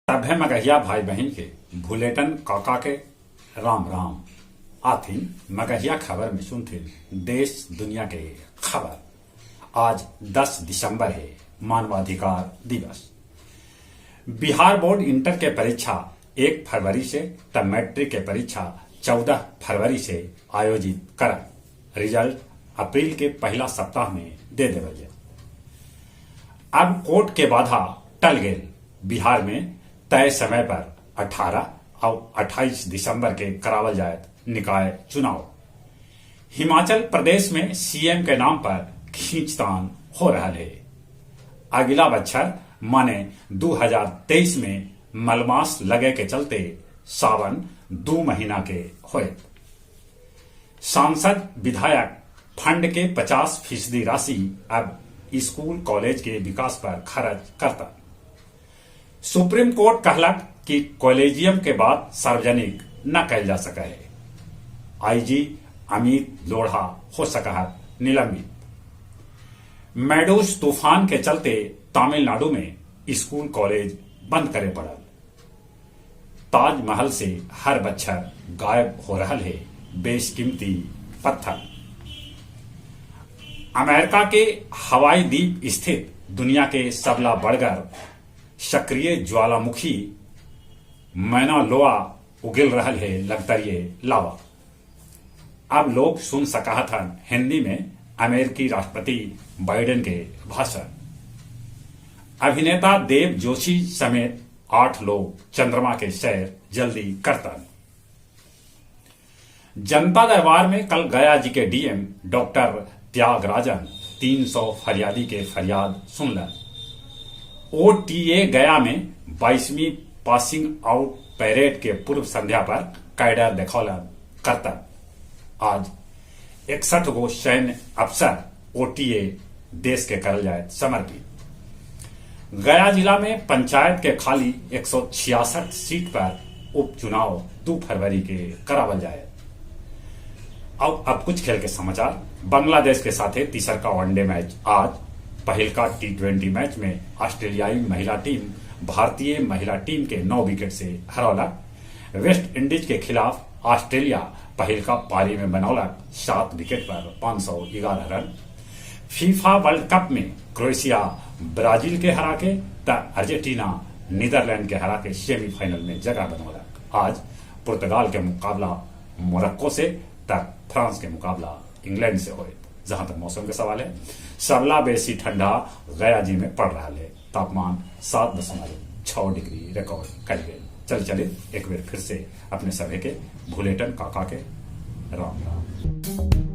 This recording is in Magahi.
सभे मगहिया भाई बहिन के भुलेटन काका के राम राम। आथिन मगहिया खबर में सुनथिन देश दुनिया के खबर। आज 10 दिसंबर हे, मानवाधिकार दिवस। बिहार बोर्ड इंटर के परीक्षा 1 फरवरी से त मैट्रिक के परीक्षा 14 फरवरी से आयोजित करत। रिजल्ट अप्रैल के पहिला सप्ताह में दे देवल जायत। अब कोर्ट के बाधा टल गेल। बिहार में तय समय पर 18 आउ 28 दिसंबर के करावल जायत निकाय चुनाव। हिमाचल प्रदेश में सीएम के नाम पर खींचतान हो रहल हे। अगिला बच्छर माने 2023 में मलमास लगे के चलते सावन 2 महीना के होयत। सांसद विधायक फंड के 50% राशि अब स्कूल कॉलेज के विकास पर खर्च करता। सुप्रीम कोर्ट कहलक कि कॉलेजियम के बात सार्वजनिक न कैल जा सके है। आईजी अमित लोढ़ा हो सका निलंबित। मैडोस तूफान के चलते तमिलनाडु में स्कूल कॉलेज बंद करे पड़ल। ताजमहल से हर बच्छर गायब हो रहल है बेशकीमती पत्थर। अमेरिका के हवाई द्वीप स्थित दुनिया के सबला बड़गर सक्रिय ज्वालामुखी मैना लोआ उगिल रहल है लगतरिये लावा। अब लोग सुन सकाहथन हिंदी में अमेरिकी राष्ट्रपति बाइडेन के भाषण। अभिनेता देव जोशी समेत 8 लोग चंद्रमा के सैर जल्दी करतन। जनता दरबार में कल गया जी के डीएम डॉक्टर त्यागराजन 300 फरियादी के फरियाद सुनलन। ओटीए गया में 22वीं पासिंग आउट परेड के पूर्व संध्या पर कैडर देखौलन करतन। आज 61 गो सैन्य अफसर ओटीए देश के करल जाए समर्पित। गया जिला में पंचायत के खाली 166 सीट पर उपचुनाव 2 फरवरी के करावल जाए। अब कुछ खेल के समाचार। बांग्लादेश के साथ तीसरका वनडे मैच आज। पहिलका T20 match में ऑस्ट्रेलियाई महिला टीम भारतीय महिला टीम के 9 विकेट से हरौलक। वेस्ट इंडीज के खिलाफ ऑस्ट्रेलिया पहिलका पारी में बनौलक 7 विकेट पर 511 रन। फीफा वर्ल्ड कप में क्रोएशिया ब्राजील के हरा के त अर्जेंटीना नीदरलैंड के हरा के सेमीफाइनल में जगह बनौलक। आज पुर्तगाल के मुकाबला मोरक्को से त फ्रांस के मुकाबला इंग्लैंड से होए। जहां तक मौसम के सवाल है, सबला बेसी ठंडा गया जी में पड़ रहा है। तापमान 7.6 डिग्री रिकॉर्ड कर गए। चल चले एक बार फिर से अपने सभी के भुलेटन काका के राम राम।